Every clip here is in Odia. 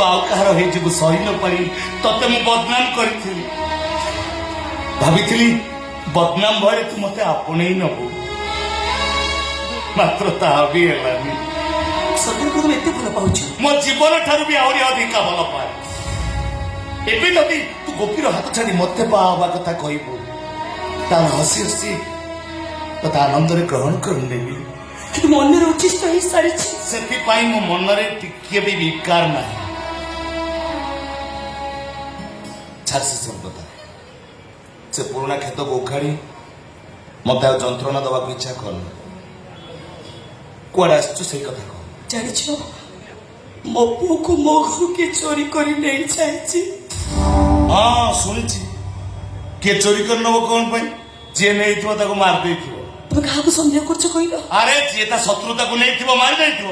ତୁ ଆଉ କାହାର ହେଇଯିବୁ ସହି ନ ପାରି ତତେ ମୁଁ ବଦନାମ କରିଥିଲି। ଭାବିଥିଲି ବଦନାମ ଭୟରେ ତୁ ମତେ ଆପଣେଇ ନବୁ, ମାତ୍ର ତାହା ବି ହେଲାନି। ସତରେ ତୁମେ ଏତେ ଭଲ ପାଉଛ? ମୋ ଜୀବନ ଠାରୁ ବି ଆହୁରି ଅଧିକା ଭଲ ପାଏ। ଏବେ ଯଦି ତୁ ଗୋପୀର ହାତ ଛାଡି ମତେ ବାହା ହବା କଥା କହିବୁ, ତାହେଲେ ହସି ହସି ତତେ ଆନନ୍ଦରେ ଗ୍ରହଣ କରିନେବି। କିନ୍ତୁ ମୁଁ ଅନ୍ୟର ଉଚ୍ଛିଷ୍ଟ ହେଇସାରିଛି। ସେଥିପାଇଁ ମୋ ମନରେ ଟିକିଏ ବି ବିକାର ନାହିଁ। ଛାଡ଼ ସେ ସବୁ କଥା। ସେ ପୁରୁଣା କ୍ଷତକୁ ଉଖାଡ଼ି ମତେ ଆଉ ଯନ୍ତ୍ରଣା ଦେବାକୁ ଇଚ୍ଛା କରନି। କୁଆଡେ ଆସିଛୁ, ସେଇ କଥା କହ। ଜାଣିଛ, ମୋ ପୁଅକୁ ମୋ ଘରୁ କିଏ ଚୋରି କରି ନେଇଯାଇଛି। ହଁ, ଶୁଣିଛି। କିଏ ଚୋରି କରି ନବ କଣ ପାଇଁ? ଯିଏ ନେଇଥିବ ତାକୁ ମାରି ଦେଇଥିବ। ତୁମେ କାହାକୁ ସନ୍ଦେହ କରୁଛ କହିଲ? ଆରେ, ଯିଏ ତା ଶତ୍ରୁତାକୁ ନେଇଥିବ, ମାରି ଦେଇଥିବ।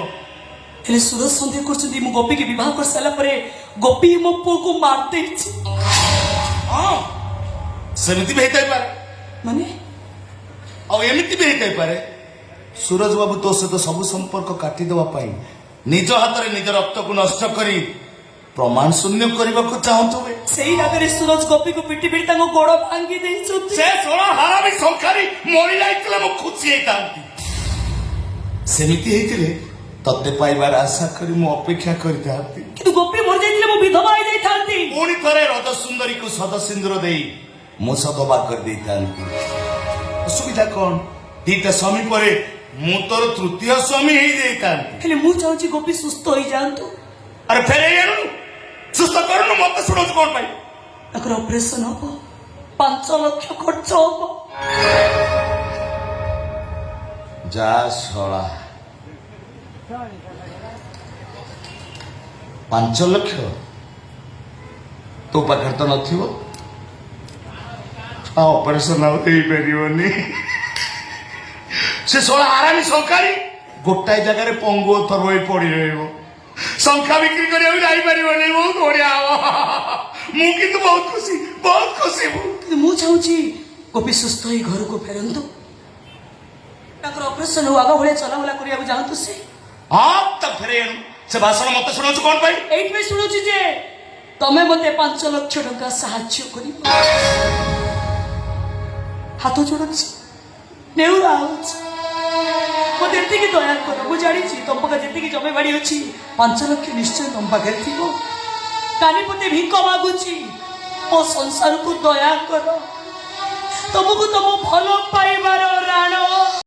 ହେଲେ ସୁରଜ ସନ୍ଦେହ କରୁଛନ୍ତି, ମୁଁ ଗୋପୀକି ବିବାହ କରିସାରିଲା ପରେ ଗୋପୀ ମୋ ପୁଅକୁ ମାରି ଦେଇଛି। ହଁ, ସେମିତି ବି ହେଇଥାଇପାରେ। ମାନେ? ଆଉ ଏମିତି ବି ହେଇଥାଇପାରେ, ସୁରଜ ବାବୁ ତୋ ସହିତ ସବୁ ସମ୍ପର୍କ କାଟିଦେବା ପାଇଁ ନିଜ ହାତରେ ନିଜ ରକ୍ତକୁ ନଷ୍ଟ କରି ପ୍ରମାଣ ଶୂନ୍ୟ କରିବାକୁ ଚାହୁଁଥିବେ। ସେଇ ରାଗରେ ସୁରଜ ଗୋପୀକୁ ପିଟି ପିଟି ତାଙ୍କ ଗୋଡ ଭାଙ୍ଗି ଦେଇଛନ୍ତି। ସେ ଶଳା ହାରାମି ସଂଖାରୀ ମରି ଯାଇଥିଲେ ମୁଁ ଖୁସି ହେଇଥାନ୍ତି। ସେମିତି ହେଇଥିଲେ ତତେ ପାଇବାର ଆଶା କରି ମୁଁ ଅପେକ୍ଷା କରିଥାନ୍ତି। କିନ୍ତୁ ଗୋପୀ ମରି ଯାଇଥିଲେ ମୁଁ ବିଧବା ହେଇଯାଇଥାନ୍ତି। ପୁଣି ଥରେ ରଜ ସୁନ୍ଦରୀକୁ ସଦ ସିନ୍ଦୁର ଦେଇ ମୁଁ ସଧବା କରିଦେଇଥାନ୍ତି। ଅସୁବିଧା କଣ? ଦିଟା ସ୍ୱାମୀ ପରେ ମୁଁ ତୋର ତୃତୀୟ ସ୍ୱାମୀ ହେଇଯାଇଥାନ୍ତି। ହେଲେ ମୁଁ ଚାହୁଁଛି ଗୋପୀ ସୁସ୍ଥ ହେଇଯାଆନ୍ତୁ। ଆରେ, ଫେରେଇ ଆଣୁନୁ, ସୁସ୍ଥ କରୁନୁ, ମତେ ଶୁଣଉଛୁ କଣ ପାଇଁ? ତାଙ୍କର ଅପରେସନ ହବ, 5 ଲକ୍ଷ ଖର୍ଚ୍ଚ ହବ। ଯା ଶଳା, 5 ଲକ୍ଷ ତୋ ପାଖରେ ତ ନଥିବ। ଅପରେସନ ଆଉ ହେଇପାରିବନି। ସେ ଶଳା ଆରାମି ଶଙ୍ଖାରି ଗୋଟାଏ ଜାଗାରେ ପଙ୍ଗୁ ଅଥର୍ବ ହେଇ ପଡି ରହିବ। ଶଙ୍ଖା ବିକ୍ରି କରିବାକୁ ଯାଇପାରିବନି। ବହୁତ ବଢିଆ ହବ। ମୁଁ କିନ୍ତୁ ବହୁତ ଖୁସି, ବହୁତ ଖୁସି ମୁଁ। କିନ୍ତୁ ମୁଁ ଚାହୁଁଛି ଗୋପୀ ସୁସ୍ଥ ହେଇ ଘରକୁ ଫେରନ୍ତୁ, ତାଙ୍କର ଅପରେସନ ହଉ, ଆଗ ଭଳିଆ ଚଲାବୁଲା କରିବାକୁ ଯାଆନ୍ତୁ ସେ। ହଁ, ତ ଫେରେଇ ଆଣୁ। ସେ ଭାଷଣ ମତେ ଶୁଣାଉଛୁ କଣ ପାଇଁ? ଏଇଥିପାଇଁ ଶୁଣୁଛି ଯେ ତମେ ମତେ 5 ଲକ୍ଷ ଟଙ୍କା ସାହାଯ୍ୟ କରିବ। ହାତ ଯୋଡୁଛି, ନେହୁରା ହଉଛି, ମତେ ଏତିକି ଦୟା କର। ମୁଁ ଜାଣିଛି ତମ ପାଖରେ ଯେତିକି ଜମି ବାଡି ଅଛି, 5 ଲକ୍ଷ ନିଶ୍ଚୟ ତମ ପାଖରେ ଥିବ। କାନିପତି ଭିକ ମାଗୁଛି, ମୋ ସଂସାରକୁ ଦୟା କର। ତମକୁ ତମ ଭଲ ପାଇବାର ରାଣ।